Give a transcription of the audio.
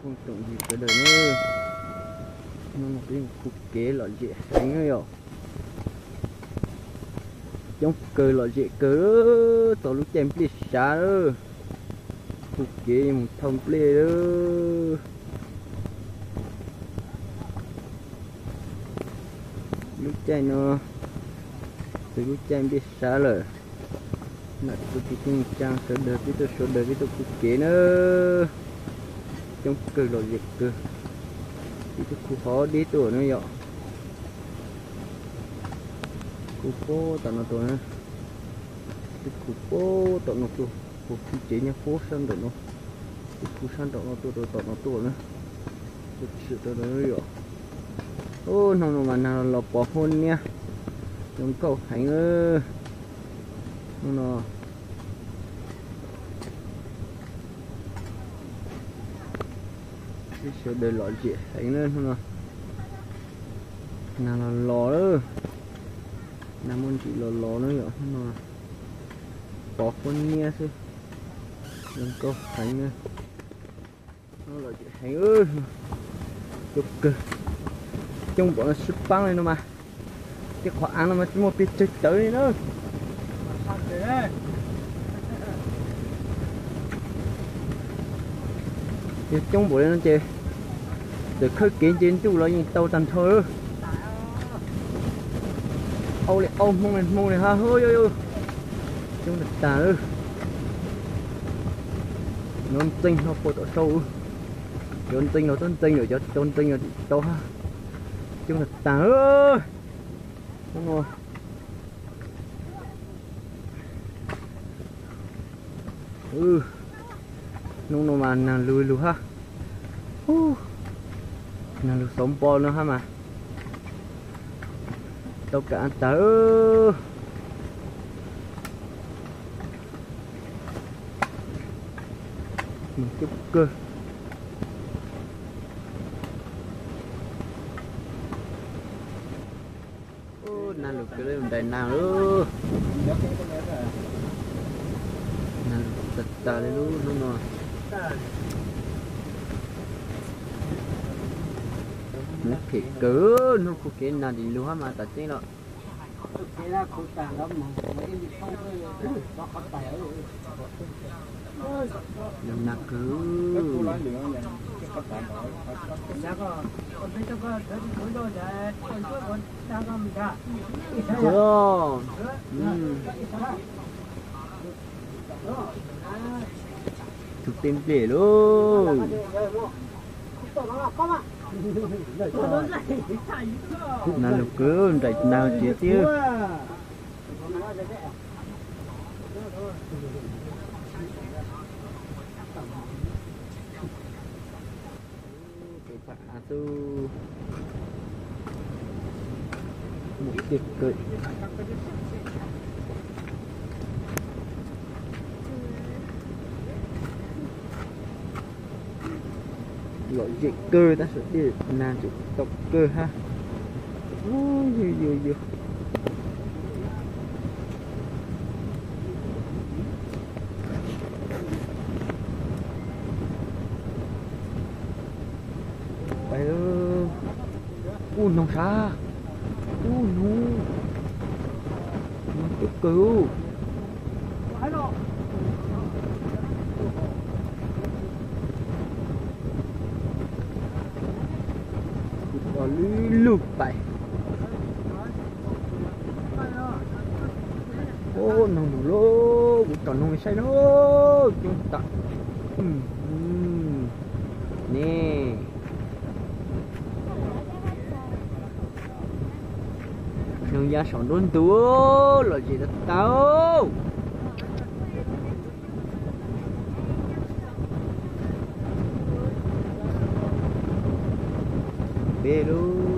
Tsoom ywg sawv daws na, hnub no peb mus khu kev lom zem heev na yom. Coob kawg lom zem kawg, txog lub caij nplej sav lawm, khu kev mus thauj nplej lawm. Lub caij no, lub caij nplej sav lawm. Nam kwv tij neej tsaa sawv daws, peb tuaj sawv daws peb tuaj khu kev na. Coob kawg lom zem kawg. Peb tuaj khu hov deb tuaj na yom. Khu puag tom no tuaj na. Peb khu puag tom no tuaj, puag pem tsev nyob puag sab nraum no. Peb khu sab nraum no tuaj rau tom no tuaj na. Ua tshwm rau yom. Hnub no mas nag los pos huab niab, zoo nkauj heev. Hnub no peb sawv daws lom zem heev na hnub no. Nag los los lawm, nag muaj ntsis los los na yom, hnub no pos huab niab xwb, zoo nkauj heev na. Lom zem heev, coob kawg, coob npaum no sib paab li no mas, tej qhov av no mas tsis muaj pes tsawg tawv li na. Yog coob npaum li no ces txawm khawb kev nce ntuj los yeej tau tag nrho. Au li au, hmoo li hmoo li hab, coob tag tag. Nov ntxeeg no puag tom sau, cov ntxeeg los txhob ntxeeg, cov tsis tau ntxeeg los tsis tau hab. Coob tag tag. Hnub no, hnub no mas nag lug lug hab. Nag lug xauv npo no hab mas tau kam tag. Coob kawg. Nag lug kawg li, nraim nag lawm. Nag lug tag tag li lub hnub no. Hnub phem kawg, hnub khu kev nag dim lug hab mas tas tseeb los. Nag kawg. Tug tej nplej lauj. Nag lug kawg, nraim nag tsev thiab. Av xwb, muaj tiag kawg. Lom zem kawg tab sis dej nag tseem tau kawg hab. Yog yog yog. Ub, noog sav. Ub, noog. Noog coob kawg. Kuv tso lub lug pais. Ub, noog lug lauj, kuv tso noog saib lauj, coob tas. Ne, noog ya saum nruab ntug, lom zem tas tas. Peb lub